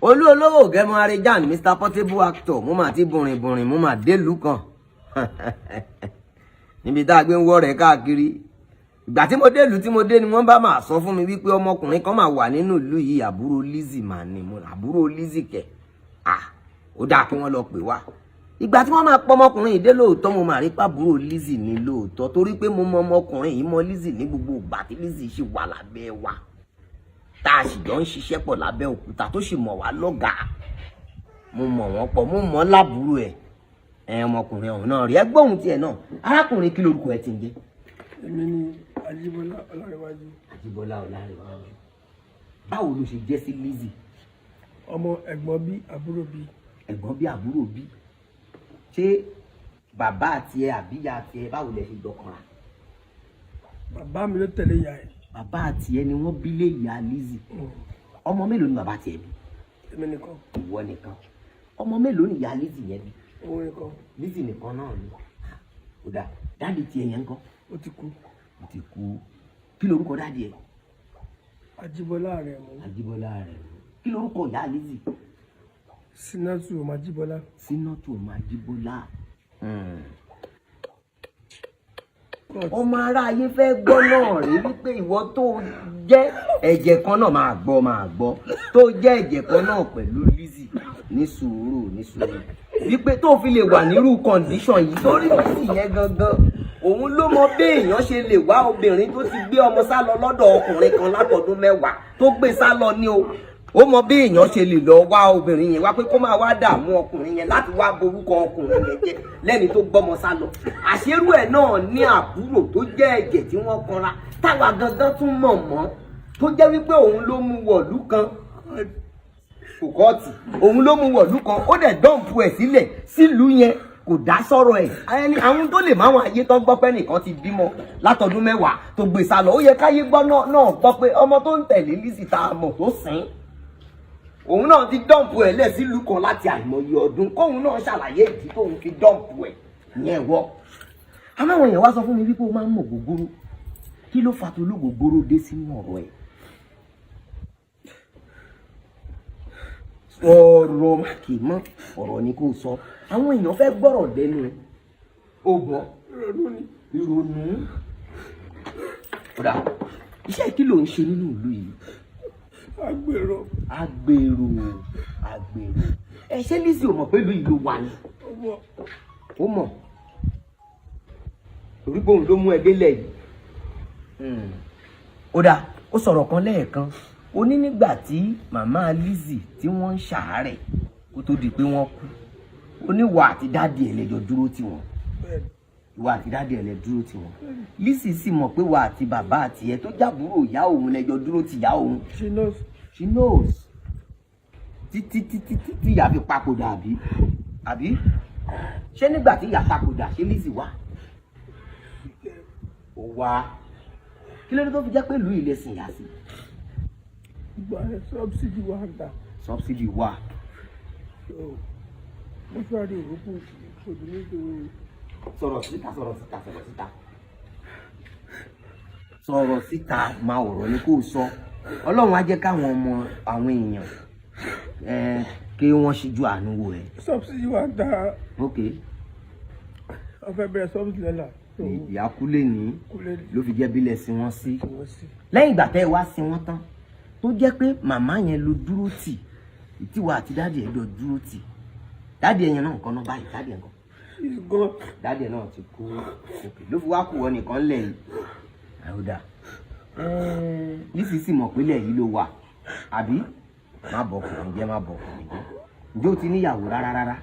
Olú olówó gẹmọ Arejan, Mr Portable actor. Mo máa ti bùrìn bùrìn, mo máa délùú kan níbi tá a gbé ń wọ́ rẹ̀ káàkiri. Ìgbà tí mo délùú tí mo dé ni wọ́n bá máa sọ fún mi wípé ọmọkùnrin kan máa wà nínú ìlú yìí, àbúrò Lizzy mà ní. Mo àbúrò Lizzy kẹ̀? Ah, ó dáa, kí wọ́n lọ pè wá. Ìgbà tí wọ́n máa pọ́ ọmọkùnrin yìí dé, lóòótọ́ mo máa rí pàbúrò Lizzy ní lóòótọ́, torí pé mo mọ ọmọkùnrin yìí, mọ Lizzy ní gbogbo ìgbà tí Lizzy ṣì wà lábẹ́ wa, tá a sì jọ ń ṣiṣẹ́ pọ̀ lábẹ́ òkúta, tó sì mọ̀ wá lọ́gàá. Mo mọ̀ wọ́n pọ̀, mo mọ̀ lábúrò ẹ̀. Ẹ ọmọkùnrin ọ̀hún náà rí ẹ gbóhùn tiẹ̀ náà. Arákùnrin, kí lorúkọ ẹ ti ń jẹ́? Èmi ni Ajíbọ́lá Ọlárẹ̀wájú. Àjíbọ́lá Ọlárẹ̀wájú. Báwo ló ṣe jẹ́ sí Lizzy? Ọmọ ẹ̀gbọ́n bí àbúrò bí. Ẹ̀gbọ́n bí àbúrò bí. Ṣé bàbá àti ẹ àbíyá àti ẹ, báwo lẹ ṣe jọ kanra? Bàbá mi ló tẹ̀lé ìyá ẹ̀. Bàbá àti ẹ ni wọ́n bí lé ìyá Lizzy. Ọmọ mélòó ni bàbá tiẹ̀ bí? Èmi nìkan. Ìwọ nìkan. Ọmọ mélòó ni ìyá Lizzy yẹn bí? Òun nìkan. Lizzy nìkan náà ni. Ó dáa, daddy tiẹ̀ yẹn ńkọ́? Ó ti kú. Ó ti kú. Kí lorúkọ daddy ẹ? Ajíbọ́lá Àrẹ̀mú. Àjíbọ́lá rẹ̀. Kí lorúkọ ìyá Lizzy? Sinatu ọmọ Ajíbọ́lá. Sínátù ọmọ Àjíbọ́lá. Court. Ọmọ aráyé fẹ́ gbọ́ náà rí wípé ìwọ tó jẹ́ ẹ̀jẹ̀ kan náà, máa gbọ́, máa gbọ́, tó jẹ́ ẹ̀jẹ̀ kan náà pẹ̀lú Lizzy, ní sùúrù, ní sùúrù, wípé tó fi lè wà nírú condition yìí, torí Lizzy yẹn gangan, òun ló mọ bí èèyàn ṣe lè wá obìnrin tó ti gbé ọmọ sá lọ lọ́dọ̀ ọkùnrin kan látọdún 10 tó gbé sá lọ ní o. Ó mọ bí èèyàn ṣe lè lọ wá obìnrin yẹn wá pé kó máa wá dààmú ọkùnrin yẹn láti wá borúkọ ọkùnrin yẹn jẹ́ lẹ́ni tó gbọ́mọ sá lọ. Àṣerú ẹ̀ náà ní àbúrò tó jẹ́ ẹ̀jẹ̀ tí wọ́n kanra, táwa gangan tún mọ̀ mọ́, tó jẹ́ wípé òun ló mú wọ̀lú kan kò kọ́ọ̀tì, òun ló mú wọ̀lú kan, ó dẹ̀ dump ẹ̀ sílẹ̀ sílùú yẹn, kò dá sọ̀rọ̀ ẹ̀. Ẹni àwọn tó lè máwọn ayé tó gbọ́ pé nìkan ti bímọ látọdún 10 tó gbé sá lọ, ó yẹ káyé gbọ́ náà gbọ́ pé ọmọ tó ń tẹ̀lé Lizzy tá a mọ̀ tó sìn, òun náà ti dump ẹ̀ lẹ̀ sílùú kan láti àìmọye ọdún. Kóun náà ṣàlàyé ìdí tóun fi dump ẹ̀ yẹn wọ́. Àmọ́ àwọn èèyàn wá sọ fún mi wípé ó máa ń mọ̀ gbogbooro. Kí ló fa tó lógógóró dé sínú ọ̀rọ̀ ẹ̀? Ọ̀rọ̀ má kì í mọ́, ọ̀rọ̀ ni kò sọ. Àwọn èèyàn fẹ́ gbọ́rọ̀ lẹ́nu ẹ̀. Ó gbọ́. Ìrònú ni. Ìrònú. Kódà, iṣẹ́ kí ló ń ṣe nínú ìlú yìí? Agbèrò. Agbèrò, agbèrò. Ẹ ṣé Lizzy ò mọ̀ pé ìlú yìí ló wà ní? Ọmọ. Ó mọ̀, torí pé òun ló mú ẹ délẹ̀ yìí. Ó dáa, ó sọ̀rọ̀ kan lẹ́ẹ̀kan. Ó ní nígbà tí màmá Lizzy tí wọ́n ń ṣàárẹ̀ kó tó di pé wọ́n kú, ó ní wà àti daddy ẹ̀ lẹ́jọ́ dúró tì wọ́n. Bẹ́ẹ̀ni. Ìwà àti daddy ẹ̀ lẹ́ dúró tì wọ́n. Lizzy sì mọ̀ pé wà àti bàbá àti ẹ̀ tó jábúrò ìyá òun lẹ́jọ́ dúró tì ìyá òun. She knows. She knows. Títí títí títí ìyá fi papòdà, àbí? Àbí ṣé nígbà tí ìyá papòdà, ṣé Lizzy wá? Ó wá. Kí ló dé tó fi jẹ́ pé ìlú ilẹ̀ sìn yá sí? Ìgbà yẹn, subsidy wà ń ta. Subsidy wà. So mọ́ṣúárì òrókù kò dùn nítorí. Sọ̀rọ̀ síta, sọ̀rọ̀ síta, sọ̀rọ̀ síta, sọ̀rọ̀ síta. Máa ọ̀rọ̀ ni kò sọ. Ọlọ́run á jẹ́ káwọn ọmọ àwọn èèyàn kí wọ́n ṣíjú àánú wò ẹ́. Subsidy wà ń ta. Ok. Wọ́n fẹ́ bẹ̀rẹ̀ subsidy lọ́la. So Ìyá kúlé ní kúlẹ̀. Ló fi jẹ́ bílẹ̀ sí wọ́n sí. Wọ́n sí. Lẹ́yìn ìgbà tẹ́ ẹ wá sí wọn tán, tó jẹ́ pé màmá yẹn ló dúró tì, tíwa àti daddy ẹ̀ jọ dúró tì, daddy ẹ̀ yẹn náà nǹkan náà báyìí, daddy ẹ̀ nǹkan? She's gone. Daddy ẹ̀ náà ti kú. Òkè ló fi wá kú ọ nìkan lẹ̀ yìí. Àyọ̀dà nísinsìnyí mọ̀ pé lẹ̀ yìí ló wà, àbí? Má bọ̀ ọkùnrin jẹ́, má bọ̀ ọkùnrin jẹ́. Ǹjẹ́ o ti níyàwó rárá rárá?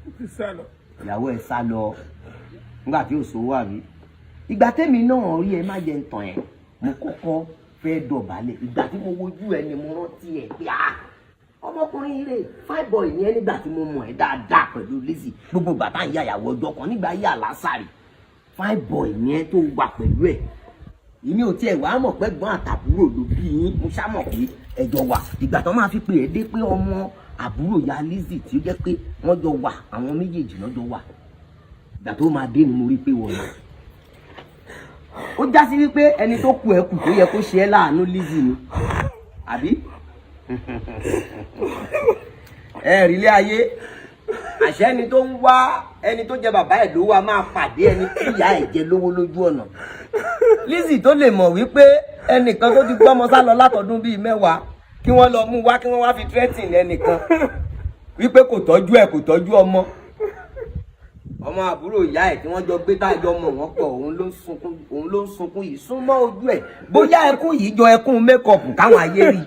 Ó ti sá lọ. Ìyàwó ẹ̀ sá lọ nígbà tí ò sówó, àbí? Ìgbà tẹ́mi náà rí ẹ, má jẹ́ ń tàn ẹ́, mo kọ́kọ́ fẹ́ dọ̀bálẹ̀. Ìgbà tí mo wojú ẹ ni mo rántí ẹ pé, ah, ọmọkùnrin yìí rè, fine boy ni ẹ. Nígbà tí mo mọ̀ ẹ́ dáadáa pẹ̀lú Lizzy, gbogbo ìgbà tá à ń yà yàwó ọjọ́ kan nígbà yà lásàrì, fine boy ni ẹ tó wà pẹ̀lú ẹ̀. Èmi ò tiẹ̀ wá mọ̀ pé gbọ́n àtàbúrò ló bí yín. Mo ṣá mọ̀ pé ẹjọ́ wà. Ìgbà tó máa fi pè é dé pé ọmọ àbúrò ya Lizzy tí ó jẹ́ pé wọ́n jọ wà, àwọn méjèèjì náà jọ wà, ìgbà tó máa dé ni mo rí pé wọ́n lọ. Ó já sí wípé ẹni tó kù ẹ kù tó yẹ kó ṣe é láàánú, Lizzy ni, àbí? Ẹ rí ilé ayé, àṣẹ ẹni tó ń wá ẹni tó jẹ bàbá ẹ̀ lówó a máa pàdé ẹni tí ìyá ẹ̀ jẹ lówó lójú ọ̀nà. Lizzy tó lè mọ̀ wípé ẹnìkan tó ti gbọ́mọ sá lọ látọdún bíi 10 kí wọ́n lọ mú wá, kí wọ́n wá fi threaten ẹnìkan wípé kò tọ́jú ẹ̀, kò tọ́jú ọmọ, ọmọ àbúrò ìyá ẹ̀ tí wọ́n jọ gbé tájọ mọ̀ wọ́n pọ̀. Òun ló ń sunkún, òun ló ń sunkún yìí. Súnmọ́ ojú ẹ̀, bóyá ẹkún yìí jọ ẹkún makeup káwọn ayé rí,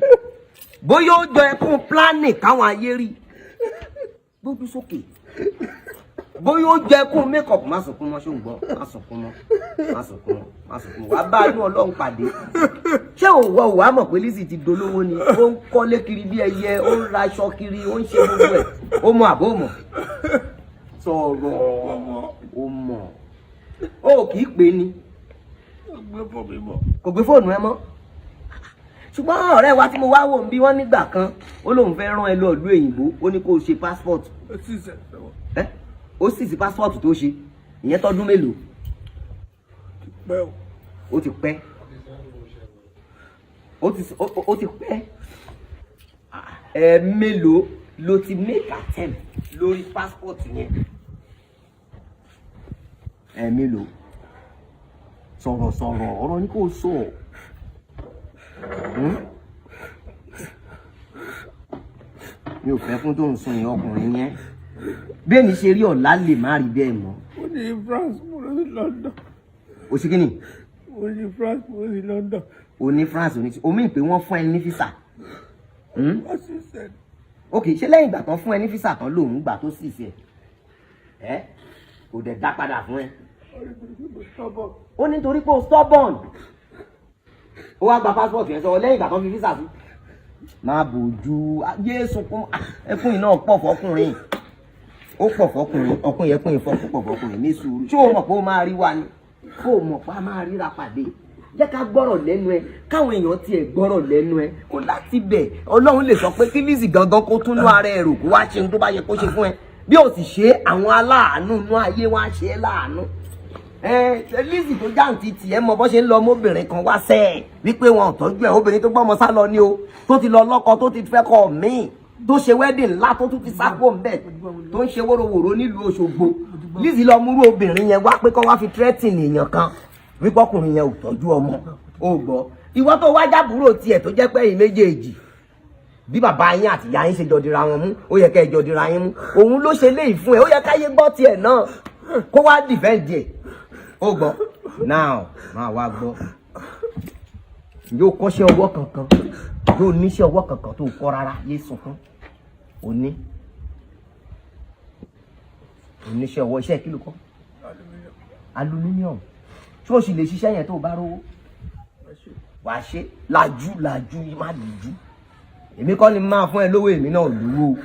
bóyá ó jọ ẹkún planning káwọn ayé rí. Gbójú sókè, bóyá ó jọ ẹkún makeup. Má sunkún mọ́, ṣó ń gbọ́? Má sunkún mọ́, má sunkún mọ́, má sunkún mọ́. Wàá bá inú Ọlọ́run pàdé. Ṣé òwò òwò àmọ̀ pé Lizzy ti dolówó ni? Ó ń kọ́lé kiri bí ẹyẹ, ó ń raṣọ kiri, ó ń ṣe gbogbo ẹ̀. Ó mọ àbó mọ̀? Sọ̀rọ̀. Ó mọ̀, ó kì í pè ní. Gbé fún mi mọ́. Kò gbé fóònù ẹ mọ́. Ṣùgbọ́n ọ̀rẹ́ wa tí mo wá wò ń bí wọ́n nígbà kan, ó lóun fẹ́ rán ẹ lọ ìlú òyìnbó, ó ní kó o ṣe passport. Ó sì sẹ̀ sẹ́wọ̀n. Ẹ ó sì sí passport tó ṣe ìyẹn tọdún mélòó? Pẹ́ o. Ó ti pẹ́, ó ti pẹ́. Ẹ mélòó ló ti make attempt lórí passport yẹn? Ẹ mélòó? Sọ̀rọ̀, sọ̀rọ̀, ọ̀rọ̀ ní kò sọ. Hmm? Mi ò fẹ́ fún tó ń sun yẹn. Ọkùnrin yẹn, bẹ́ẹ̀ ni ṣe rí, ọ̀la lè má rí bẹ́ẹ̀ mọ́. Mo ní France, mo lọ sí London. O ṣe kí ni? Mo ní France, mo lọ sí London. O ní France, o ní omi pé wọ́n fún ẹ ní visa. Wọ́n sì sẹ̀. Ok, ṣé lẹ́yìn ìgbà tán fún ẹ ní visa tán lòun gbà tó sì ṣe ẹ kò dẹ̀ dá padà fún ẹ? Mo stubborn. Ó ní torí pé o stubborn, ó wá gba passport yẹn sọ lẹ́yìn ìgbà tán fi visa sí. Má bòjú yé sunkún. Ẹkún yìí náà pọ̀ fọkùnrin, ó pọ̀ fọkùnrin. Ọkùnrin ẹkún yìí pọ̀ fọkùnrin. Ní sùúrù. Ṣé o mọ̀ pé ó máa rí wa ni? Kó o mọ̀ pé a máa ríra pàdé, jẹ́ ká gbọ́rọ̀ lẹ́nu ẹ, káwọn èèyàn tiẹ̀ gbọ́rọ̀ lẹ́nu ẹ kó láti bẹ̀. Ọlọ́run lè sọ pé kí Lizzy gangan kó túnú ara ẹ rò, kó wá ṣe ohun tó bá yẹ kó ṣe fún ẹ. Bí o sì ṣe, àwọn aláàánú inú ayé wá ṣe é láàánú ẹ. Lizzy tó jáǹtì tiẹ̀ mọ bó ṣe ń lọ ọmọbìnrin kan wá sẹ́ ẹ̀ wípé wọn ò tọ́jú ẹ̀. Obìnrin tó gbọ́mọ sá lọ ni o, tó ti lọ lọ́kọ, tó ti fẹ́ kọ́ míì, tó ṣe wedding ńlá, tó tún ti sápò ńbẹ̀, tó ń ṣe wóróworó nílùú Òṣogbo. Lizzy lọ múrú obìnrin yẹn wá pé kán wá fi threaten èèyàn kan wípé ọkùnrin yẹn ò tọ́jú ọmọ. Ó gbọ́, ìwọ tó wá jábúrò tiẹ̀, tó jẹ́ pé ẹ̀yin méjèèjì, bí bàbá yín àti ìyá yín ṣe jọ dira wọn mú, ó yẹ kẹ́ ẹ jọ dira yín mú. Òun ló ṣe léyìí fún ẹ, ó yẹ káyé gbọ́ tiẹ̀ náà kó wá defend ẹ̀. Ó gbọ́, now máa wá gbọ́. Yóò kọ́ṣẹ́ ọwọ́ kankan? Yóò níṣẹ́ ọwọ́ kankan tó kọ́ rárá? Yé sunkún. Òní oníṣẹ́ ọwọ́, iṣẹ́ kí ló kọ́? Aluminium. Ṣé o sì lè ṣiṣẹ́ yẹn tó o bá rówó? Wàá ṣe. Làjú, làjú, má lùjú. Èmi kọ́ ni máa fún ẹ lówó, èmi náà lówó.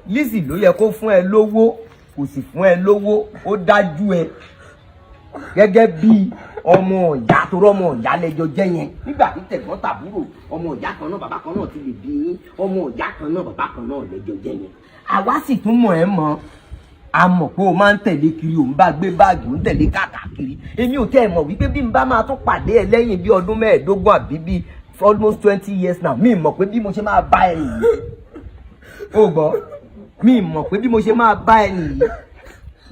Lizzy ló yẹ kó fún ẹ lówó, kò sì fún ẹ lówó. Ó dájú ẹ gẹ́gẹ́ bí ọmọ ìyá tó rọ́mọ ìyá lẹ́jọ́ jẹ́ yẹn. Nígbà tí tẹ̀gbọ́n tàbúrò, ọmọ ìyá kan náà, bàbá kan náà ti lè bí yín, ọmọ ìyá kan náà, bàbá kan náà lẹ́jọ́ jẹ́ yẹn. Àwa sì tún mọ̀ ẹ́ mọ́, a mọ̀ pé o máa ń tẹ̀lé kiri, òun bá gbé báàgì, òun tẹ̀lé káàkiri. Èmi ò tẹ́ ẹ mọ̀ wípé bí n bá máa tún pàdé ẹ lẹ́yìn bí ọdún 15 àbí bí almost 20 years now, mi mọ̀ pé bí mo ṣe máa bá ẹ nìyí. Ó gbọ́, mi mọ̀ pé bí mo ṣe máa bá ẹ nìyí.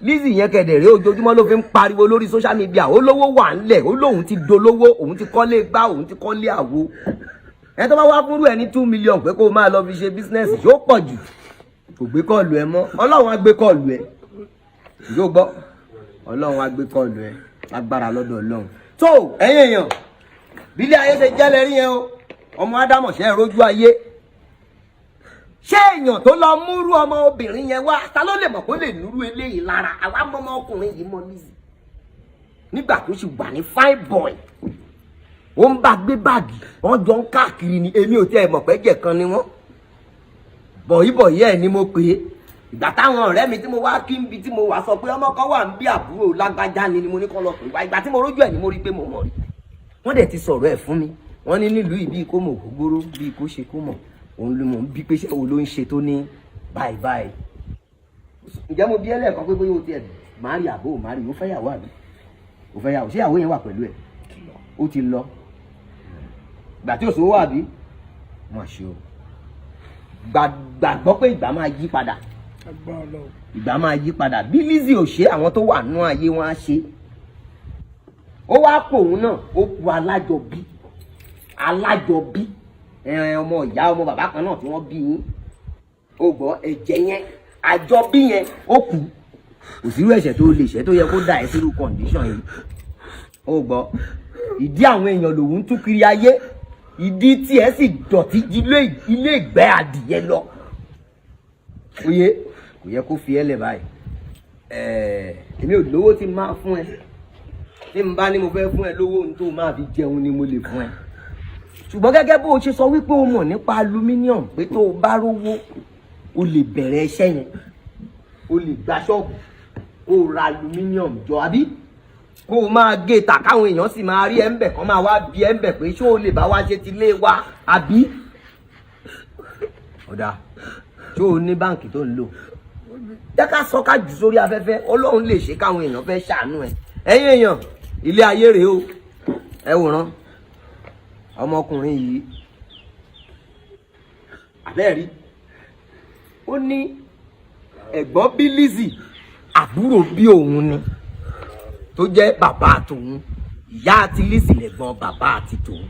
Lizzy yẹn kẹ̀dẹ̀ rí, ojoojúmọ́ ló fi ń pariwo lórí social media, ó lówó wà ńlẹ̀, ó lóun ti dolówó, òun ti kọ́lé gbá, òun ti kọ́lé àwo. Ẹ tó bá wá fúnrú ẹ ní 2 million pé kó o máa lọ fi ṣe business, yóò pọ̀ jù. Kò gbé call ẹ mọ́. Ọlọ́run á gbé call ẹ, yóò gbọ́. Ọlọ́run á gbé call ẹ, agbára lọ́dọ̀ Ọlọ́run. Tó ẹ̀yin èèyàn, bílẹ̀ ayé ṣe jẹ́ lẹ́rí yẹn o. Ọmọ ádámọ̀ ṣe é rójú ayé. Ṣé èèyàn tó lọ múrú ọmọ obìnrin yẹn wá, ta ló lè mọ̀ kó lè núrú eléyìí lára? Àwa mọ́mọ́ ọkùnrin yìí mọ́ Lizzy nígbà tó sì wà ní fine boy, ó ń bá gbé báàgì, wọ́n jọ ń káàkiri ni. Èmi ò tiẹ̀ mọ̀ pé jẹ̀ kan ni wọ́n. Bọ̀yìbọ̀yì ẹ̀ ni mo pè é. Ìgbà táwọn ọ̀rẹ́ mi tí mo wá kí n bi tí mo wà sọ pé ọmọ kan wà ń bí, àbúrò lágbájá ni mo ní kọ́ lọ pè wá. Ìgbà tí mo rójú ẹ̀ ni mo rí pé mo mọ̀ rí. Wọ́n dẹ̀ ti sọ̀rọ̀ ẹ̀ fún mi. Wọ́n ní nílùú yìí, bíi kó mọ̀ gbogbooro, bíi kó ṣe kó mọ̀ òun ló mọ̀ bí pé ṣé wo ló ń ṣe tó ní báyìí báyìí. Ǹjẹ́ mo bí ẹlẹ́ẹ̀kan pé bóyá o tiẹ̀ marry àbó ò marry? Ó fẹ́ yàwó àbí ó fẹ́ yàwó? Ṣé ìyàwó yẹn wà pẹ̀lú ẹ̀? Ó ti lọ ìgbà tí òṣòwò àbí? Má ṣe o. Gbàgbọ́ pé ìgbà máa yí padà. Agbára Ọlọ́run. Ìgbà máa yí padà. Bí Lizzy ò ṣe, àwọn tó wà nú ayé wọn á ṣe. Ó wá kó òun náà, ó ku alájọbí, alájọbí, ọmọ ìyá, ọmọ bàbá kan náà tí wọ́n bí yín. Ó gbọ́, ẹ̀jẹ̀ yẹn, àjọbí yẹn, ó kù. Kò sírú ẹ̀ṣẹ̀ tó lè ṣẹ̀ tó yẹ kó dà ẹ́ sírú condition yìí. Ó gbọ́, ìdí àwọn èèyàn lòun ń tú kiri ayé, ìdí tiẹ̀ sì dọ̀tí ju ilé ìgbẹ́ adìyẹ lọ. Oye, kò yẹ kó fi ẹ́ lẹ̀ báyìí. Èmi ò lówó tí n máa fún ẹ. Tí n bá ní mo fẹ́ fún ẹ lówó, ohun tó máa fi jẹun ni mo lè fún ẹ. Ṣùgbọ́n gẹ́gẹ́ bó o ṣe sọ wípé o mọ̀ nípa aluminium, pé tó o bá rówó, o lè bẹ̀rẹ̀ iṣẹ́ yẹn, o lè gba ṣọ́ọ̀bù, kó o ra aluminium jọ, àbí kó o máa gé ta, káwọn èèyàn sì máa rí ẹ ń bẹ̀, kán máa wá bí ẹ ń bẹ̀ pé ṣé o lè bá wa ṣe ti lé wa, àbí? Ọ̀dà, ṣé o ní báǹkì tó ń lò? Jẹ́ ká sọ, ká jù sórí afẹ́fẹ́. Ọlọ́run lè ṣe káwọn èèyàn fẹ́ ṣàánú ẹ. Ẹ̀yin èèyàn, ilé ayé rèé o. Ẹ wòran ọmọkùnrin yìí, àbẹ́ẹ̀rí, ó ní ẹ̀gbọ́n bí Lizzy, àbúrò bí òun ni, tó jẹ́ bàbá tòun. Ìyá àti Lizzy lẹ̀gbọ́n bàbá àti tòun.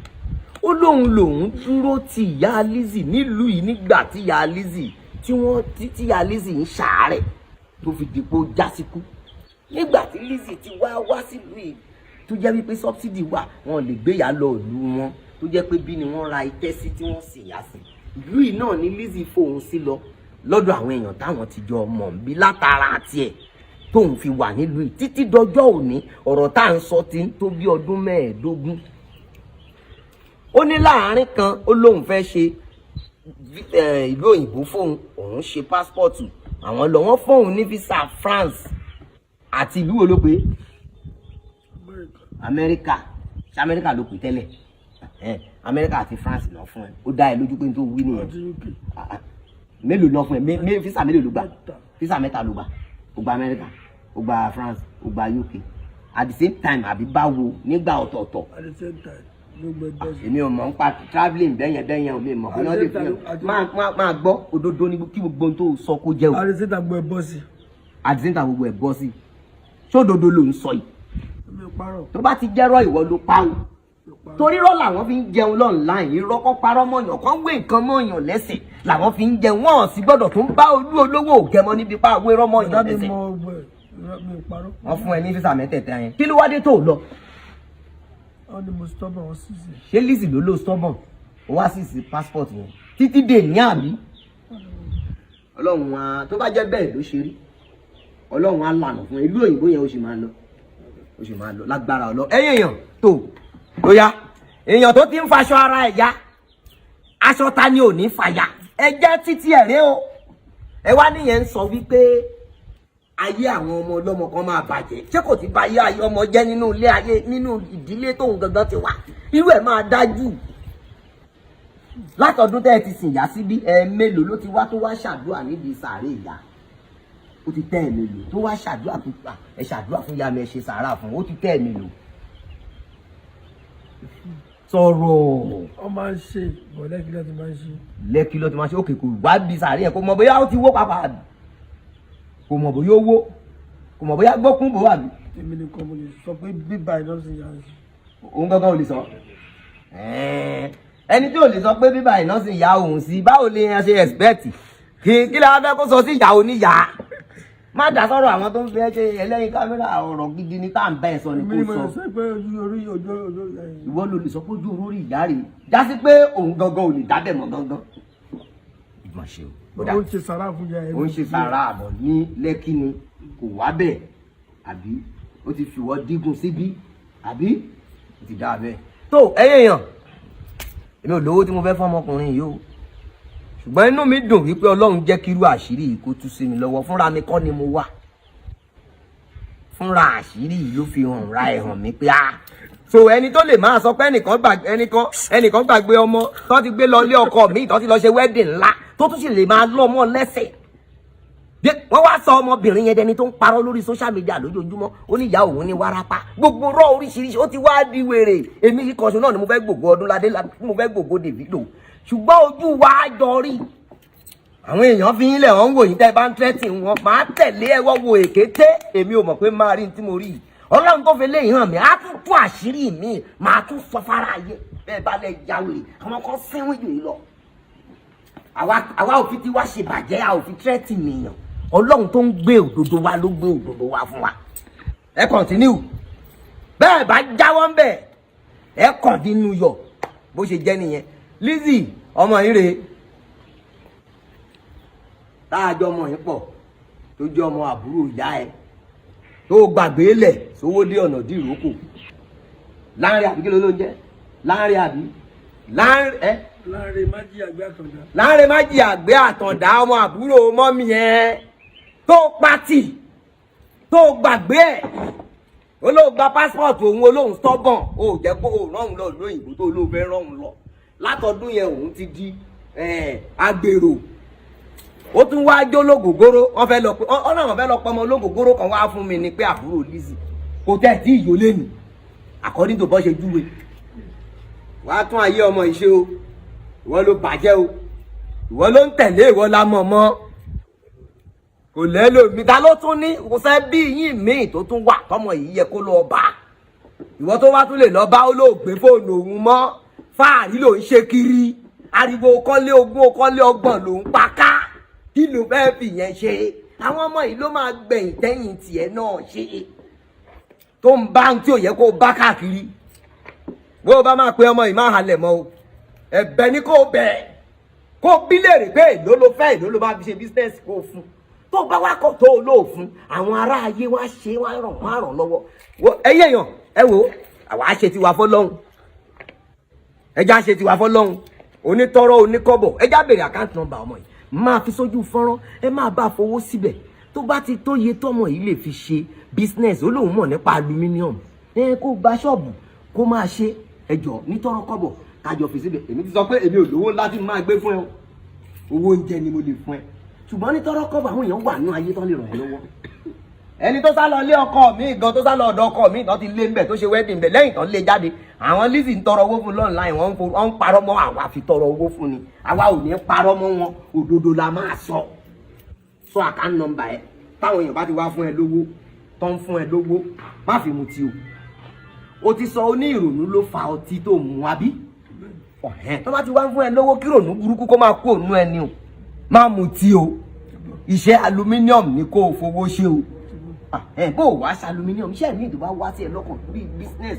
Ó lóun lòun dúró ti ìyá Lizzy nílùú yìí nígbà tí ìyá Lizzy tí wọ́n tí tí ìyá Lizzy ń ṣàárẹ̀ tó fi dìpọ̀ jásíkú. Nígbà tí Lizzy ti wá wá sílùú yìí, tó jẹ́ wípé subsidy wà, wọn lè gbé ìyá lọ ìlú wọn, tó jẹ́ pé bí ni wọ́n ra itẹ́ sí tí wọ́n sì yá sí ìlú yìí náà ní Lizzy fóun sí lọ lọ́dọ̀ àwọn èèyàn táwọn ti jọ mọ̀ ń bí látara tiẹ̀ tóun fi wà nílùú yìí títí dọjọ́ òní. Ọ̀rọ̀ tá à ń sọ ti ń tó bí ọdún 15. Ó ní láàárín kan, ó lóun fẹ́ ṣe ìlú òyìnbó fóun, òun ṣe passport àwọn lọ, wọ́n fóun ní visa France àti ìlú wo ló pé? Amẹ́ríkà. Ṣé Amẹ́ríkà ló pè tẹ́lẹ̀? Amẹ́ríkà àti France lọ fún ẹ. Ó dá ẹ lójú pé n tó wí nìyẹn? Àti UK. Ah, ah. Mélòó lọ fún ẹ? Visa mélòó ló gbà? Mẹ́ta. Visa mẹ́ta ló gbà. Ó gba Amẹ́ríkà, ó gba France, ó gba UK at the same time, àbí báwo? Nígbà ọ̀tọ̀ọ̀tọ̀? At the same time ló gbẹ bọ́sì. Èmi ò mọ̀ nípa travelling bẹ́yẹn bẹ́yẹn, ò mi mọ̀ bóyá lè fi hàn. Máa gbọ́, òdodo ní kí gbogbo ohun tó sọ kó jẹ́ o. At the same time gbẹ bọ́sì. At the same time gbogbo ẹ̀ bọ́ sí. Ṣódodo ló ń sọ yìí? Mi ò parọ́. Tó bá ti jẹ́rọ́, ìwọ ló pa o. Mi ò parọ́. Torí rọ́ làwọn fi ń jẹun online. Irọ́ kọ́, parọ́ mọ̀yàn, kọ́ wé nǹkan mọ̀yàn lẹ́sẹ̀ làwọn fi ń jẹun. Wọ́n sì gbọ́dọ̀ tún bá olú olówó ògẹmọ níbi pa àwé rọ́ mọ̀yàn Ọ̀dà mi lẹ́sẹ̀. mọ ọgbẹ́, mi ò parọ́. Wọ́n fún ẹ ní visa mẹ́tẹ̀ẹ̀ta yẹn, kí ló wá dé tó lọ? Wọ́n ní mo stubborn, wọ́n sì sí. Ṣé Lizzy ló lò stubborn, ó wá sì sí passport yẹn títí dè ní, àbí? Ọlọ́run á, tó bá jẹ́ bẹ́ẹ̀ ló ṣe rí, Ọlọ́run á lànà fún ẹ. Ìlú òyìnbó yẹn, ó sì máa lọ, ó sì máa lọ lágbára ọlọ. Ẹ̀yin èèyàn tó ó yá, èèyàn tó ti ń faṣọ ara ẹ̀ ya, aṣọ ta ni ò ní fàyà? Ẹ jẹ́ títí ẹ̀ rẹ́ o. Ẹ wá níyẹn ń sọ wípé ayé àwọn ọmọ ọlọ́mọ kan máa bàjẹ́. Ṣé kò ti bà ayé ayé ọmọ jẹ́ nínú ilé ayé, nínú ìdílé tóun gangan ti wà? Irú ẹ̀ máa dájú. Látọdún tẹ́ ẹ ti sìn yá síbí, ẹ mélòó ló ti wá tó wá ṣàdúrà níbi sàárè ìyá? Ó ti tẹ́ ẹ mélòó tó wá ṣàdúrà tó gbà, ẹ ṣàdúrà fún ìyá mi, ẹ ṣe sàárà fún? Ó ti tẹ́ ẹ mélòó? Sọ̀rọ̀. Wọ́n máa ń ṣe bọ̀, Lẹ́kì lọ́ti máa ń ṣe. Lẹ́kì ló ti máa ṣe. Òkè, kò wá bí sàárè yẹn, kò mọ̀ bóyá ó ti wó pàpà, kò mọ̀ bóyá ó wó, kò mọ̀ bóyá gbókùn bò wà bí. Èmi nìkan mo lè sọ pé bíbá iná sì yà sí. Òun gangan ò lè sọ. Ẹni tí ò lè sọ pé bíbá iná sì ya òun sí, báwo lè yẹn ṣe expect kí lè wá fẹ́ kó sọ sí ìyá oníyà? Má dá sọ̀rọ̀ àwọn tó ń fi ẹ́ ṣe ẹlẹ́yin kámẹ́rà. Ọ̀rọ̀ gidi ni tá à ń bá ẹ sọ ni. Èmi ni kó mo lè sọ. sọ pé ojú orí ojú ojú ẹ̀yìn. Ìwọ ló lè sọ pé ojú orí ìyá rè jásí pé òun gangan ò lè dábẹ̀ mọ́ gangan. Ìgbọ̀n ṣe o. Ó ń ṣe sàrà fún ìyá ẹ̀. Ó ń ṣe sàrà àbọ̀ ní Lẹ́kì ni, kò wá bẹ́ẹ̀, àbí ó ti fìwọ́ dígùn síbí, àbí ó ti dá bẹ́ẹ̀. Tó ẹ̀yin èèyàn, èmi ò lówó tí mo fẹ́ fún ọmọkùnrin yìí o, ṣùgbọ́n inú mi dùn wípé Ọlọ́run jẹ́ kírú àṣírí yìí kó tú sí mi lọ́wọ́. Fúnra mi kọ́ ni mo wà, fúnra àṣírí yìí ló fi hàn ra ẹ̀ hàn mí pé ah, so ẹni tó lè máa sọ pé ẹnìkan gbàgbé ọmọ tó ti gbé lọ ilé ọkọ mi, tó ti lọ ṣe wedding ńlá, tó tún sì lè máa lọ́ ọmọ lẹ́sẹ̀. Wọ́n wá sọ ọmọbìnrin yẹn dẹni tó ń parọ́ lórí social media lójoojúmọ́. Ó ní ìyá òun ní wárápá, gbogbo rọ oríṣiríṣi, ó ti wá di wèrè. Èmi yìí kan ṣo náà ni mo fẹ́ gbògo Ọdúnládé, mo fẹ́ gbògo Davido, ṣùgbọ́n ojú wa jọ rí. Àwọn èèyàn fi yín lẹ̀, wọ́n ń wò yín tẹ́ ẹ bá ń tẹ́tì wọn. Máa tẹ̀lé ẹ wọ́n wo èkété. Èmi ò mọ̀ pé máa rí ní tí mo rí yìí. Ọlọ́run tó fi léyìn hàn mí á tún tú àṣírí mi, máa tún sọ fara ayé bẹ́ẹ̀ bá lẹ̀ ya wèrè. Àwọn kan sínwín jù yín lọ. Àwa ò fi tiwa ṣe bàjẹ́, a ò fi tẹ́tì nìyàn. Ọlọ́run tó ń gbé òdodo wa ló gbé òdodo wa fún wa. Ẹ continue bẹ́ẹ̀, bá jáwọ́ ń bẹ̀, ẹ kàn nínú yọ̀. Bó ṣe jẹ́ nìyẹn. Lizzy, ọmọ yìí rèé táàjọ ọmọ yìí pọ̀, tó jẹ́ ọmọ àbúrò ìyá ẹ tó gbàgbé lẹ̀ sówó dé ọ̀nà dìrókò láàrin, àbí kí ló ló ń jẹ́ láàrin, àbí láàrin ẹ? Láàrin Májí Àgbẹ̀ Àtọ̀dá. Láàrin Májì Àgbẹ̀ Àtàndá, ọmọ àbúrò mummy ẹ tó pátì tó gbàgbé ẹ̀, ó lóun gba passport òun, olóhùn stubborn, ó jẹ́ kó o rán òun lọ ìlú òyìnbó tó lóun fẹ́ rán òun lọ. Látọdún yẹn, òun ti di agbèrò. Ó tún wá jó lógógóró. Wọ́n fẹ́ lọ pé ọ̀nà àwọn fẹ́ lọ pọmọ lógógóró kan wá fún mi ni pé àbúrò Lizzy kò tẹ̀ tí ìyó lé ní according to bọ́ ṣe júwe. Wàá tún ayé ọmọ ìṣe o. Ìwọ ló bàjẹ́ o, ìwọ ló ń tẹ̀lé, ìwọ la mọ̀ mọ́ kò lẹ́lòmí. Ta ló tún ní kò sẹ́ bí yín míì tó tún wà tọmọ yìí yẹ kó lọ bá? Ìwọ tó wá tún lè lọ bá, ó lóò gbé fóònù òun mọ́. Fáàrí ló ń ṣe kiri, ariwo kọ́lé 20, kọ́lé 30 ló ń pa ká. Kí ló fẹ́ fi yẹn ṣe? Àwọn ọmọ yìí ló máa gbẹ̀yìn tẹ́yìn tiẹ̀ náà ṣe, tó ń bá ohun tí ò yẹ kó bá káàkiri. Bó o bá máa pe ọmọ yìí, máa halẹ̀ mọ́ o. Ẹ̀bẹ̀ ni kò bẹ̀, kó bí léèrè pé èló ló fẹ́, èló ló máa fi ṣe business, kó fún. Tó bá wá kọ̀ tó o lóò fún, àwọn ará ayé wá ṣe wá ràn wá ràn lọ́wọ́. Ẹyẹ èèyàn, ẹ wò, àwa ṣe tiwa fọlọ́hún, ẹja ṣe tiwa fọlọ́hún. Onítọ́rọ́, oníkọ́bọ̀, ẹja béèrè account number ọmọ yìí, máa fi sójú fọ́nrán, ẹ máa bá fowó síbẹ̀. Tó bá ti tó iye tọ́mọ yìí lè fi ṣe business, ó lóun mọ̀ nípa aluminium, ẹ kó gba ṣọ́ọ̀bù kó máa ṣe. Ẹjọ́ nítọ́rọ́ kọ́bọ̀ kájọ fi síbẹ̀. Èmi ti sọ pé èmi ò lówó láti máa gbé fún ẹ o. Owó oúnjẹ ni mo lè fún ẹ, ṣùgbọ́n nítọ́rọ́ kọ́bọ̀, àwọn èèyàn wà nínú ayé tán lè ràn ẹ́ lọ́wọ́. Ẹni tó sá lọ lé ọkọ mi gan, tó sá lọ ọ̀dọ̀ ọkọ mi tán ti lé ńbẹ̀, tó ṣe wedding ńbẹ̀, lẹ́yìn tán lé jáde, àwọn Lizzy ń tọrọ owó fún online. Wọ́n ń parọ́ mọ́ àwa, fi tọrọ owó fún ni. Àwa ò ní parọ́ mọ́ wọn, òdodo la máa sọ. Sọ account number ẹ. Táwọn èèyàn bá ti wá fún ẹ lówó, tó ń fún ẹ lówó, má fi mutí o. O ti sọ o ní ìrònú ló fa ọtí tó mú, àbí? Ọ̀hẹ́n, tó bá ti wá fún ẹ lówó, kí ìrònú burúkú kó máa kú ònú ẹni o. Má mutí o. Iṣẹ́ aluminium ni kó o fowó ṣe o. Ẹ bó o wá ṣe aluminium, iṣẹ́ mi tó bá wá sí ẹ lọ́kàn bíi business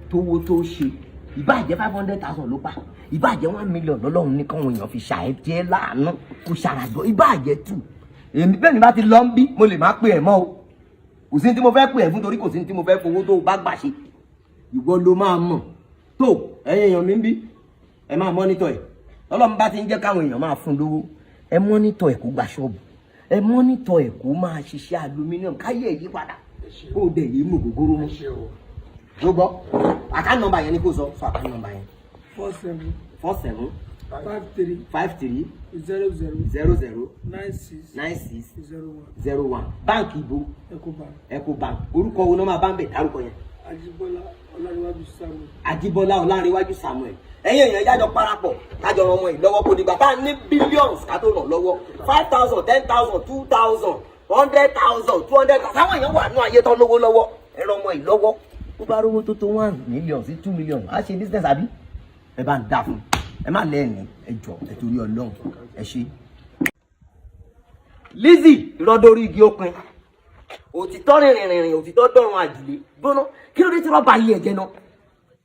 tówó tó ṣe, ìbáà jẹ́ 500,000 ló pa, ìbáà jẹ́ 1 million lọ́lọ́run ní káwọn èèyàn fi ṣàìjẹ́ láàánú kó ṣàràjọ, ìbáà jẹ́ two. Èmi bẹ́ẹ̀ ni bá ti lọ ń bí, mo lè má pè ẹ̀ mọ́ o. Kò sí ní tí mo fẹ́ pè ẹ̀ fún, torí kò sí ní tí mo fẹ́ fowó tó o bá gbà ṣe. Ìwọ ló máa mọ̀ tó. Ẹ̀yin èèyàn mi ń bí, ẹ máa monitor ẹ̀. Ọlọ́run bá ti ń jẹ́ káwọn èèyàn máa fún lówó, ẹ monitor ẹ̀ kó gba ṣọ́ọ̀bù, ẹ monitor ẹ̀ kó máa ṣiṣẹ́ aluminium, káyé ẹ̀ yí padà, kó o dẹ̀ yé mú gògóró mọ́. Ló gbọ́, account number yẹn ni kò sọ. Sọ account number yẹn. 47. 47. 53. 53. 00. 00. 96. 96. 01. 01. Báǹkì ibo? Ecobank. Ecobank. Orúkọ wo náà máa bá ń bẹ̀? Dárúkọ yẹn. Ajíbọ́lá Ọlárẹ̀wájú Samuel. Ajíbọ́lá Ọlárẹ̀wájú Samuel. Ẹ̀yin èèyàn, yájọ parapọ̀ kájọ ran ọmọ yìí lọ́wọ́. Kò dìgbà tá a ní billions ká tó ràn lọ́wọ́. 5,000, 10,000, 2,000, 100,000, 200,000. Àwọn èèyàn wà nínú ayé tán lówó lọ́wọ́. Ẹ ràn ọmọ yìí lọ́wọ́. Tó bá rówó tó tó 1 million sí 2 million, á ṣe business, àbí? Ẹ bá ń dà fún ẹ, má lẹ́ẹ̀ni. Ẹ jọ, ẹ torí Ọlọ́run, ẹ ṣe. Lizzy, ìrọ́dórí igi ó pin òtítọ́ rìnrìnrìn, òtítọ́ dọ̀run àjùlé gbóná. Kí ló dé tí rọ́bà yìí ẹ̀jẹ̀ náà?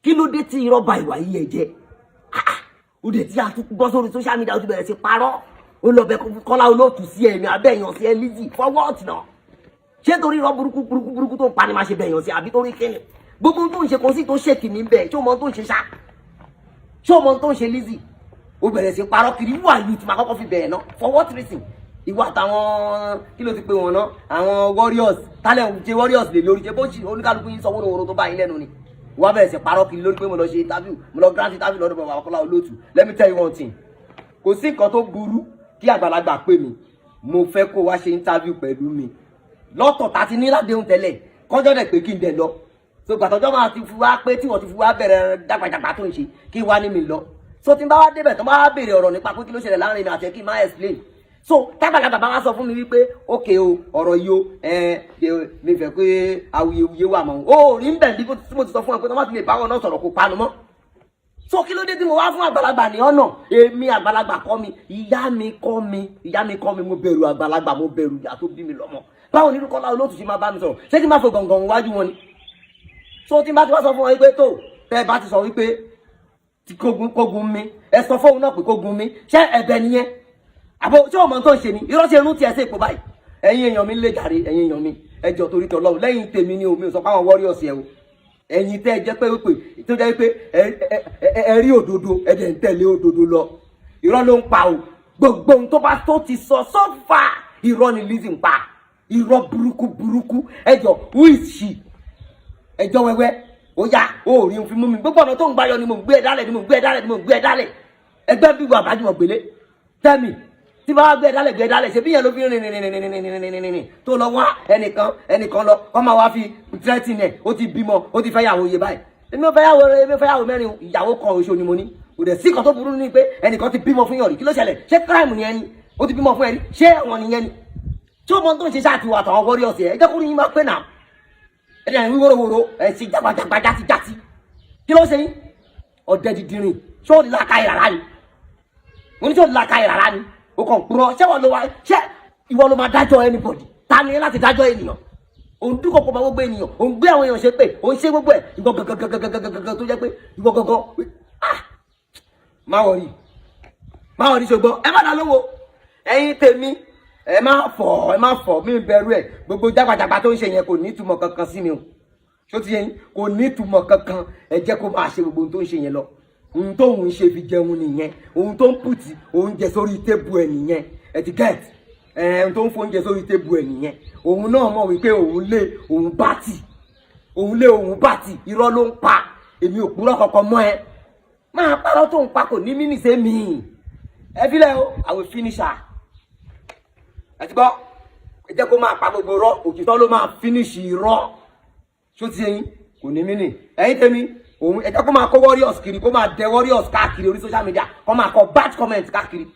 Kí ló dé tí rọ́bà ìwà yìí ẹ̀jẹ̀? Ó dẹ̀ tí a tún bọ́ sórí social media, ó ti bẹ̀rẹ̀ sí parọ́. Ó lọ bẹ Kọ́lá Olóòtú sí ẹ̀mí abẹ́yàn sí ẹ. Lizzy, for what náà? Ṣé torí irọ́ burúkú burúkú burúkú tó ń pa ni máa ṣe bẹ̀yàn sí, àbí torí kíni? Gbogbo tó ń ṣe, kò sí tó ṣèkì mí bẹ́ẹ̀. Ṣé o mọ tó ń ṣe ṣá? Ṣé o mọ tó ń ṣe, Lizzy? Ó bẹ̀rẹ̀ sí parọ́ kiri. Who are you tí máa kọ́kọ́ fi bẹ̀rẹ̀ náà? For what reason? Ìwọ àtàwọn, kí ló ti pè wọ́n náà, àwọn warriors tálẹ̀ ń ṣe warriors lè lórí ṣe bó ṣì oníkálukú yín sọ wórówóró tó bá yín lẹ́nu ni. Wọ́n bẹ̀rẹ̀ sí parọ́ kiri lórí pé mo lọ ṣe interview, mo lọ grant interview lọ́dọ̀ bàbá Kọ́lá Olóòtú. Let me tell you one thing: kò sí nǹkan tó burú kí àgbàlagbà pè mí, mo fẹ́ kó wá ṣe interview pẹ̀lú mi lọ́tọ̀ tá ti ní ládéhùn tẹ́lẹ̀, kọjọ́ dẹ̀ pé kí n dẹ̀ lọ. So gbàtọ́jọ́ máa ti fi wá pé tí wọ́n ti fi wá bẹ̀rẹ̀ dàgbàdàgbà tó ń ṣe, kí wá ní mi lọ. So tí n bá wá débẹ̀, tó bá wá béèrè ọ̀rọ̀ nípa pé kí ló ṣẹlẹ̀ láàrin mi àti ẹ̀, kí n má explain. So tágbàlagbà bá wá sọ fún mi wípé ókè o, ọ̀rọ̀ yìí o, ẹ ẹ mi fẹ́ pé awuyewuye wà mọ́ o, rí ń bẹ̀ bí mo ti sọ fún ẹ pé tó bá ti lè báwọn náà sọ̀rọ̀, kó panu mọ́. So kí ló dé tí mo wá fún àgbàlagbà ní ọ̀nà? Èmi, àgbàlagbà kọ́ mi, ìyá mi kọ́ mi, ìyá mi kọ́ mi. Mo bẹ̀rù àgbàlagbà, mo bẹ̀rù ìyá tó bí mi lọ́mọ. Báwo ni Kọ́lá Olóòtú ṣe máa bá mi sọ̀rọ̀? Ṣé kí n má fò gàngàn wájú wọn ni? So tí n bá ti wá sọ fún wọn wípé tó tẹ́ ẹ bá ti sọ wípé tí kógun kógun mi, ẹ sọ fóun náà pé kógun mi, ṣé ẹ̀bẹ̀ nìyẹn? Àbò ṣé ọmọ tó ń ṣe ni irọ́ ṣe irun tiẹ̀ sí ipò báyìí? Ẹ̀yin èèyàn mi lè jàre, ẹ̀yin èèyàn mi, ẹ jọ̀ọ́, torí tọlọ́run, lẹ́yìn tèmi ni omi ò sọ pé àwọn warriors ẹ o. Ẹ̀yin tẹ́ ẹ jẹ́ pé pé tó jẹ́ pé ẹ rí òdodo, ẹ dẹ̀ ń tẹ̀lé òdodo lọ, irọ́ ló ń pa o. Gbogbo ohun tó bá tó ti sọ so far, irọ́ ni Lizzy ń pa, irọ́ burúkú burúkú. Ẹ jọ, who is she? Ẹjọ́ wẹ́wẹ́, ó yá, ó rí n fi mú mi. Gbogbo ọ̀nà tó ń gbáyọ ni mò ń gbé ẹ dálẹ̀, ni mò ń gbé ẹ dálẹ̀, ni mò ń gbé ẹ dálẹ̀. Ẹgbẹ́ bí wà bájúmọ̀ gbélé tẹ́mi tí bá wá gbé ẹ dálẹ̀, gbé ẹ dálẹ̀. Ṣe bí yẹn ló fi rìn rìn rìn rìn rìn rìn rìn rìn tó lọ wá ẹnìkan ẹnìkan lọ kọ́ máa wá fi threatening ẹ̀? Ó ti bímọ, ó ti fẹ́ yàwó iye báyìí. Èmi ò fẹ́ yàwó, èmi ò fẹ́ yàwó mẹ́rin, ìyàwó kan oṣù ni mo ní. Kò dẹ̀ sí kan tó burú ní pé ẹnìkan ti bímọ fún yàn rí. Kí ló ṣẹlẹ̀? Ṣé crime ni ẹni ó ti bímọ fún ẹni? Ṣé ẹ̀wọ̀n nìyẹn ni? Tí ó mọ tó ń ṣe ṣáà ti wà àtàwọn warriors ẹ̀, ẹ jẹ́ kó ní yín máa pé náà. Ẹ dẹ̀ ń wí wóróworó, ẹ̀ ṣe jágbajàgba, játijàti. Kí ló ṣe yín? Ọ̀dẹ dídìrín. Ṣé ó ní làákàyè rárá ni? Mo ní, ṣé ó ní làákàyè rárá ni? O kàn purọ́. Ṣé wọ́n ló wá? Ṣé ìwọ ló máa dájọ́ anybody? Ta ni láti dájọ́ ènìyàn? Òun dúkọ̀ kó máa gbogbo ènìyàn, òun gbé àwọn èèyàn ṣe pé òun ṣe gbogbo ẹ̀. Ìwọ gangan tó jẹ́ pé ìwọ gangan, ah, má worry, má worry. Ṣùgbọ́n ẹ má dá lówó. Ẹ̀yin tèmi, ẹ má fọ̀, ẹ má fọ̀ mí bẹ̀rù ẹ̀. Gbogbo jágbajàgba tó ń ṣe yẹn kò ní ìtumọ̀ kankan sí mi o. Ṣó ti yẹn kò ní ìtumọ̀ kankan. Ẹ jẹ́ kó máa ṣe gbogbo ohun tó ń ṣe yẹn lọ. Ohun tó ń ṣe fi jẹun nìyẹn, ohun tó ń put oúnjẹ sórí table ẹ̀ nìyẹn. Ẹ ti get ẹ? Ohun tó ń fóúnjẹ sórí table ẹ̀ nìyẹn. Òun náà mọ̀ wípé òun lé òun bá tì, òun lé òun bá tì. Irọ́ ló ń pa. Èmi ò purọ́ kankan mọ́ ẹ. Máa parọ́ tó ń pa, kò ní mí nìṣe mi. Ẹ filẹ̀ o, I will finish her. Ẹ ti gbọ́? Ẹ jẹ́ kó máa pa gbogbo irọ́, òtítọ́ ló máa finish irọ́. Ṣó ti yẹn kò ní mí nì? Ẹ̀yin tèmi, òun ẹ jẹ́ kó máa kó warriors kiri, kó máa dẹ warriors káàkiri orí social media, kó máa kọ bad comment káàkiri.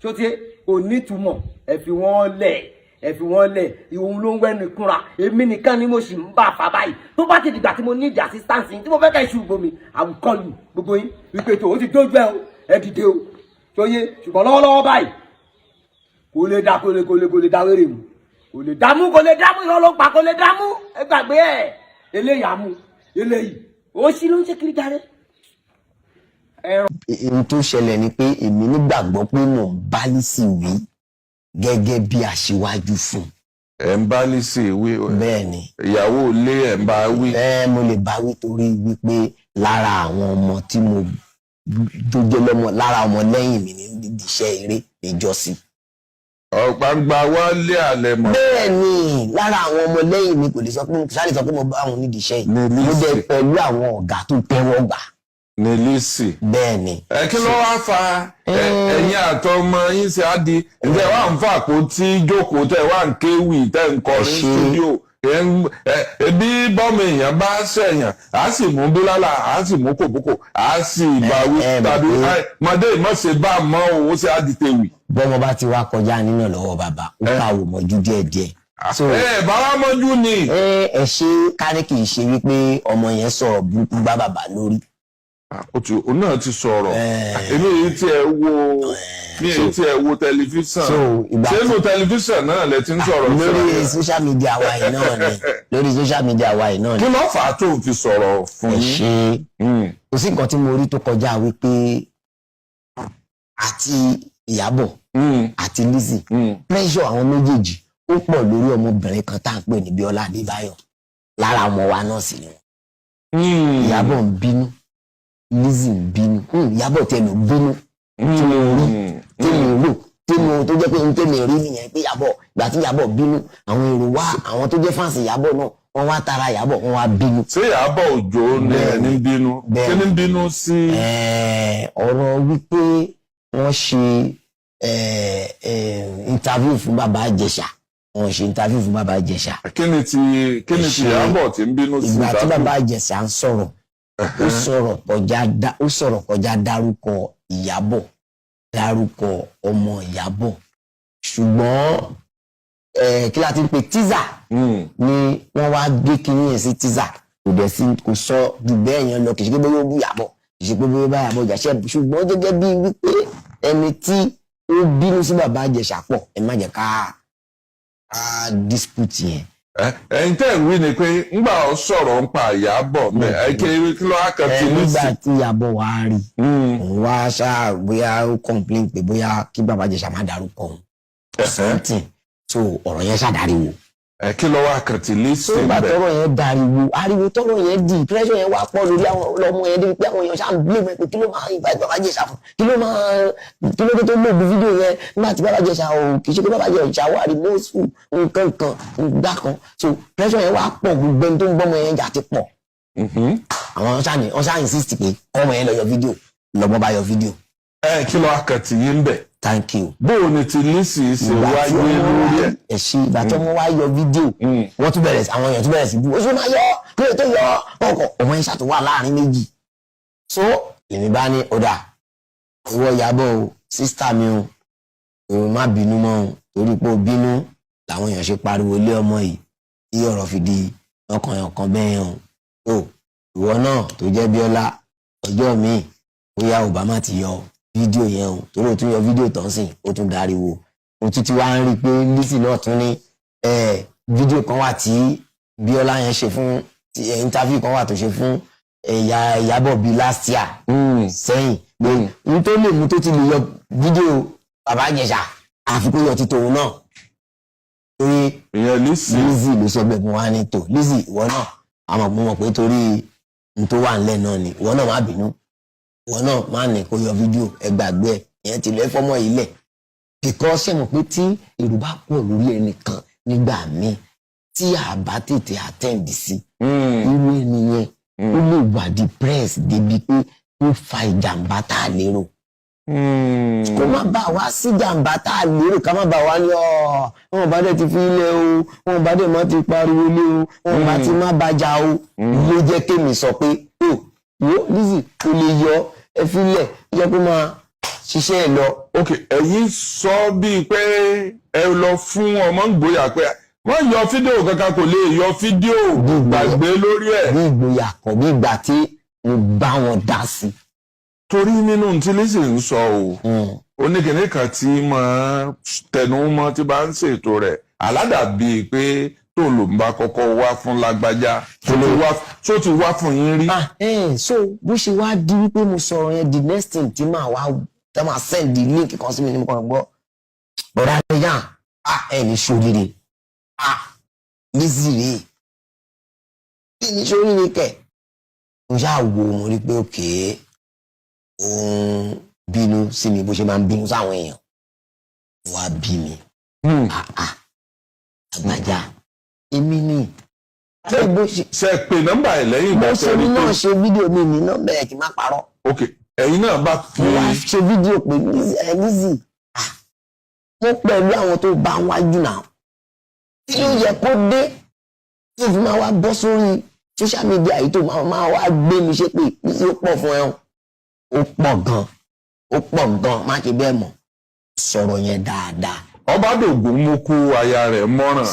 Ṣó ti yẹ kò ní túmọ̀? Ẹ fi wọ́n lẹ̀, ẹ fi wọ́n lẹ̀. Òun ló ń wẹ́nu ìkúnra. Èmi nìkan ni mo sì ń bá a fà báyìí. Tó bá ti dìgbà tí mo need assistance yín, tí mo fẹ́ kẹ́ ṣùgbọ́n mi, I will call you, gbogbo yín, wípé tó o ti dójú ẹ o, ẹ dìde o. Tó yé? Ṣùgbọ́n lọ́wọ́lọ́wọ́ báyìí, kò lè dá, kò lè, kò lè, kò lè dá wéré mu, kò lè dààmú, kò lè dààmú. Irọ́ ló pa, kò lè dààmú. Ẹ gbàgbé ẹ. Eléyìí àmú eléyìí ó sì ló ń ṣe kiri jáde. Ohun tó ṣẹlẹ̀ ni pé èmi nígbàgbọ́ pé mò ń bá Lizzy wí gẹ́gẹ́ bí aṣíwájú fún Ẹ̀ ń bá Lizzy wí? Un. Bẹ́ẹ̀ ni. Ìyàwó ilé, ẹ̀ ń bá wí? Ẹ mo lè bá wí torí wípé lára àwọn ọmọ tí mo tó jẹ́ lọ́mọ, lára ọmọ lẹ́yìn mi ní iṣẹ́ eré níjọ́sí. Ọ̀gbangba wálé àlẹ́ mọ̀. Bẹ́ẹ̀ ni, lára àwọn ọmọ lẹ́yìn mi, kò lè sọ pé mo sáré sọ pé mo bá àwọn nídìí iṣẹ́ yìí. Ní mo dẹ̀ Lizzy. Pẹ̀lú àwọn ọ̀gá tó tẹ́wọ́ gbà. Ní Lizzy. Bẹ́ẹ̀ ni. Ẹ kí ló wá fa ẹ̀yin àtọmọ yín ṣe á di ǹjẹ́ wà ń fà kó tí jókòó tẹ̀ wà ń kéwì tẹ̀ ń kọrin Ẹ ṣé. studio? Ẹbí bọ́mọ èèyàn bá ṣẹ̀yàn, á sì mú bílálà, á sì mú kòbókò, á sì bá wí Ẹ mọ̀ tàbí mọ̀dé ìmọ̀ṣe bá mọ́ òun ṣe á di tewì. Bọ́mọ bá ti wá kọjá nínú lọ́wọ́ bàbá, ó kàwé mọ́jú díẹ̀díẹ̀. So Ẹ bàbá mọ́jú ni. Ẹ ẹ ṣe kárí, kì í ṣe wípé ọmọ yẹn sọ̀rọ̀ burúkú bá bàbá lórí. Ó ti, òun náà ti sọ̀rọ̀. Èmi èyí tí ẹ wo, mi èyí tí ẹ wo tẹlifíṣàn. So ìgbà Ṣé inú tẹlifíṣàn náà lẹ ti ń sọ̀rọ̀ lórí síra? Social media wa yìí náà ni, lórí social media wa yìí náà Kí ni. ló fà á tó fi sọ̀rọ̀ fún Ẹ yín? ṣe. Kò sí nǹkan tí mo rí tó kọjá wípé àti Ìyábọ̀ àti Lizzy, pressure àwọn méjèèjì ó pọ̀ lórí ọmọbìnrin kan tá à ń pè ní Bíọ́lá Adébáyọ̀. Lára ọmọ wa náà sì ni wọn. Ìyábọ̀ ń bínú, Lizzy ń bínú. Ìyábọ̀ tẹ ló bínú tí mo rí, tí mo rò, tí mo tó jẹ́ pé n tẹ́mi rí nìyẹn pé Ìyábọ̀, ìgbà tí Ìyábọ̀ bínú, àwọn èrò wá, àwọn tó jẹ́ fans Ìyábọ̀ náà, wọ́n wá tara Ìyábọ̀, wọ́n wá bínú. Ṣé Ìyábọ̀ Òjó ni? Bẹ́ẹ̀ni. Ẹni bínú? Bẹ́ẹ̀ni. Kí ni bínú sí? Ọ̀rọ̀ wípé wọ́n ṣe interview fún Bàbá Ìjẹ̀ṣà, wọ́n ṣe interview fún Bàbá Ìjẹ̀ṣà. Kí ni ti Ṣe Ìyábọ̀ tí ń bínú sí? Ìgbà tí Interview? Bàbá Ìjẹ̀ṣà ń sọ̀rọ̀, ó sọ̀rọ̀ kọjá ó sọ̀rọ̀ kọjá, dárúkọ Ìyábọ̀, dárúkọ ọmọ Ìyábọ̀. Ṣùgbọ́n kí la ti ń pe teaser ni wọ́n wá gbé kinní yẹn sí teaser. Kò dẹ̀ sí, kò sọ ju bẹ́ẹ̀ yẹn lọ. Kì í ṣe pé bóyá ó bú Ìyábọ̀, kì í ṣe pé bóyá ó bá Ìyábọ̀ jà ṣe, ṣùgbọ́n gẹ́gẹ́ bí wípé ẹni tí ó bínú sí bàbá Ìjẹ̀ṣà pọ̀, ẹ má jẹ́ ká dispute yẹn. Ẹ̀yin tẹ́ ń wí ni pé ńgbà ó sọ̀rọ̀ ń pa Ìyábọ̀ mẹ́ ẹ kí ló á kàn ti ní Nígbà sí. tí Ìyábọ̀ wá rí, òun wá ṣáà bóyá ó complain pé bóyá kí bàbá Ìjẹ̀ṣà má dárúkọ òun, something. So ọ̀rọ̀ yẹn ṣàdáriwo. Ẹ kí ló wá kàn ti Lizzy So nígbà bẹ̀. tọ́rọ̀ yẹn dariwo, ariwo tọ́rọ̀ yẹn di, pressure yẹn wá pọ̀ lórí àwọn ọmọ yẹn débi pé àwọn èèyàn ṣáà ń blame ẹ pé kí ló máa invite bàbá Ìjẹ̀ṣà fún, kí ló máa, kí ló dé tó lòdì fídíò yẹn nígbà tí bàbá Ìjẹ̀ṣà ò, kì í ṣe pé bàbá Ìjẹ̀ṣà wà remorseful, nǹkan kan gbá kan. So pressure yẹn wá pọ̀, gbogbo ẹni tó ń gbọ́mọ yẹn jà ti pọ̀. Àwọn ṣáà ní wọ́n ṣáà insist pé kọ́mọ yẹn lọ yọ fídíò, lọ́mọ bá yọ fídíò. Ẹ kí ló wá kàn ti yín bẹ̀. Thank you. Bó o ní ti Lizzy ṣe Ìgbà tí wáyé ọmọ lórí ẹ̀. ẹ ṣe, ìgbà tí ọmọ wa yọ fídíò, wọ́n tún bẹ̀rẹ̀ sí, àwọn èèyàn tún bẹ̀rẹ̀ sí bú, ó sì máa yọ, kí ló tó yọ ọkọ̀ ọmọ yẹn ṣàtúwà láàrin méjì. So lèmi bá ní ọ̀dà, ìwọ Ìyábọ̀ o, sister mi o, o má bínú mọ́ o, torí pé o bínú làwọn èèyàn ṣe pariwo lé ọmọ yìí tí ọ̀rọ̀ fi di ọkàn ọ̀kan bẹ́ẹ̀ yẹn o. O ìwọ náà tó jẹ́ Bíọ́lá, ọjọ́ míì bóyá Obama ti yọ fídíò yẹn o, torí o tún yọ fídíò tán sìn, ó tún dariwo. Mo tún ti wá ń rí i pé Lizzy náà tún ní fídíò kan wà tí Bíọ́lá yẹn ṣe fún interview kan wà tó ṣe fún ẹ̀yà Ìyábọ̀ bíi last year sẹ́yìn, pé n tó lè mú tó ti lè yọ fídíò bàbá Ìjẹ̀ṣà, àfi kó yọ ti tòun náà, torí Ìyẹn Lizzy. Lizzy ló sọ bẹ́ẹ̀. Mo wá ní tò Lizzy, ìwọ náà, àmọ́ mo mọ̀ pé torí n tó wà nílẹ̀ náà ni, ìwọ náà má bínú, ìwọ náà má ní kó yọ fídíò, ẹ gbàgbé ẹ, ìyẹn ti lọ, ẹ fọmọ yìí lẹ̀, because ṣe mọ̀ pé tí èrò bá pọ̀ lórí ẹnìkan nígbà míì tí a bá tètè attend sí irú ẹni yẹn, ó lè wà depressed débi pé ó fa ìjàmbá tá a lérò. Kó má bà wá sí jàmbá tá a lérò, ká má bà wá ní ọ wọn bá dẹ̀ ti fi ilẹ̀ o, wọn bá dẹ̀ má ti pariwo lé o, wọn bá ti má bàjá o. Ló jẹ́ kémi sọ pé o wo Lizzy, kò lè yọ, ẹ fi lẹ̀, jẹ́ kó máa ṣiṣẹ́ ẹ lọ. Ok, ẹ̀yin sọ bíi pé ẹ lọ fún ọmọ ń gbóyà pé wọ́n yọ fídíò kankan, kò lè yọ fídíò, gbàgbé lórí ẹ̀. Bí ìgboyà kọ̀, bí ìgbà tí mo bá wọn dá sí. Torí nínú tí Lizzy ń sọ o, oníkìní kan tí máa tẹnu mọ́ tí bá ń ṣètò rẹ̀ aládàbíi pé tó ló ń bá kọ́kọ́ wá fún lágbájá, tó ti wá fún yín rí. Ah, so bó ṣe wá di wípé mo sọ̀rọ̀ yẹn, the next thing tí màá wá tá máa send the link kan sí mi ní mo kàn gbọ́, bọ̀dá yàn, ah, ẹ ní ṣoríire, ah, Lizzy rèé, kí ní ṣoríire kẹ̀. Mo ṣáà wo, mo rí pé òkè òun bínú sí mi bó ṣe máa ń bínú sáwọn èèyàn wá bí mi. Ah ah, àgbàjá èmi ni ṣé bó ṣe Ṣe pé nọ́mbà ẹ̀ lẹ́yìn ìgbà Mo tẹ́ ṣe rí mi pé náà ṣe fídíò mi ní nọ́mbà ẹ̀, kí n má parọ́. Ok, ẹ̀yin náà bá fi Mo wá ṣe fídíò pé Lizzy, Lizzy, ah, mo pẹ̀lú àwọn tó bá wájú náà, kí ló yẹ kó dé tó fi máa wá bọ́ sórí social media yìí, tó máa wá gbé mi ṣépè? Lizzy, ó pọ̀ fún ẹ o, ó pọ̀ gan, ó pọ̀ gan, má ṣe bẹ́ẹ̀ mọ̀, sọ̀rọ̀ yẹn dáadáa. Ọbádògún mú kú aya rẹ̀ mọ́ràn.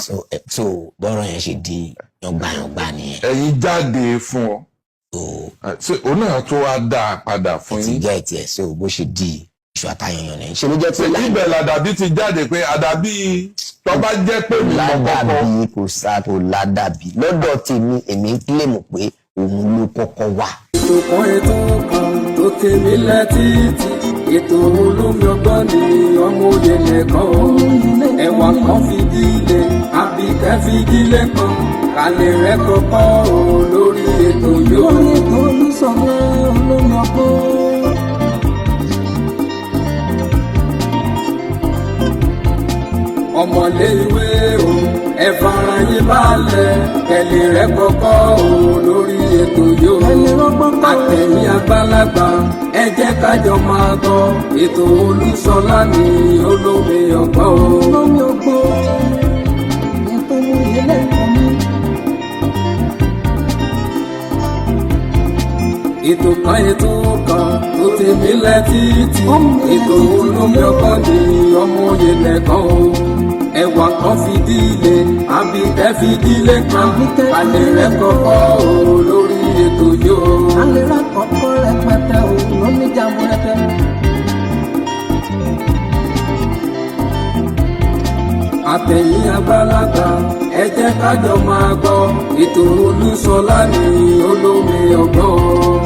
So bọ́rọ̀ yẹn ṣe di yọ̀ngbàyọ̀ngbà nìyẹn. Ẹ̀yin jáde fún ọ. So Ṣé òun náà tó wá dá a padà fún ti yín? jẹ́ tiẹ̀. So bó ṣe di iṣu àtàyànyàn nìyẹn, ṣe ló jẹ́ pé Ṣé ibẹ̀ làdàbí ti jáde pé àdàbí tó bá jẹ́ pé mi mọ̀ kọ́kọ́? Ládàbí kò sá, kò ládàbí lọ́dọ̀ tèmi. Èmi ń kílèmù pé òun ló kọ́kọ́ wà. Ètò kan, ètò kan tó tèmi létí, ètò olómi ọgbọ́n ni ọmọ òye lẹ́kọ̀ọ́, ẹ̀wà kan fìdílé àbíkẹ́ fìdílé kan kálẹ̀ rẹ̀ kọ́kọ́ o lórí ètò yóò. Lórí ètò Olúṣọlá olómi ọgbọ́n. Ọmọlé ìwé o, ẹ fara yín balẹ̀, kẹlẹ̀ rẹ̀ kọ́kọ́ o lórí ètò yóò. Kẹ́lẹ́ rọ́gbọ́n kọ́. Àtẹ̀yìn àgbàlagbà, ẹ jẹ́ kájọ máa gbọ́ ètò Olúṣọlá ní olómi ọgbọ́n o. Olómi ọgbọ́n ètò oyè lẹ́kọ̀ọ́ mi. Ètò kan, ètò kan Tó ti mílẹ̀ títì. Ètò olómi ọgbọ́n ni ọmọ òye lẹ́kàn o. Ẹwà kan fìdílé, Àbíkẹ́ fìdílé kan. Alẹ́ rẹ̀ kọ́kọ́ o lórí ètò yìí o. Alẹ́ rà kọ́kọ́ rẹpẹtẹ o lóní jàmbúrẹ́tẹ. Àtẹ̀yìn àgbàlagbà, ẹ jẹ́ ká jọ máa gbọ́. Ètò Olúṣọlá ní olómi ọgbọ́n.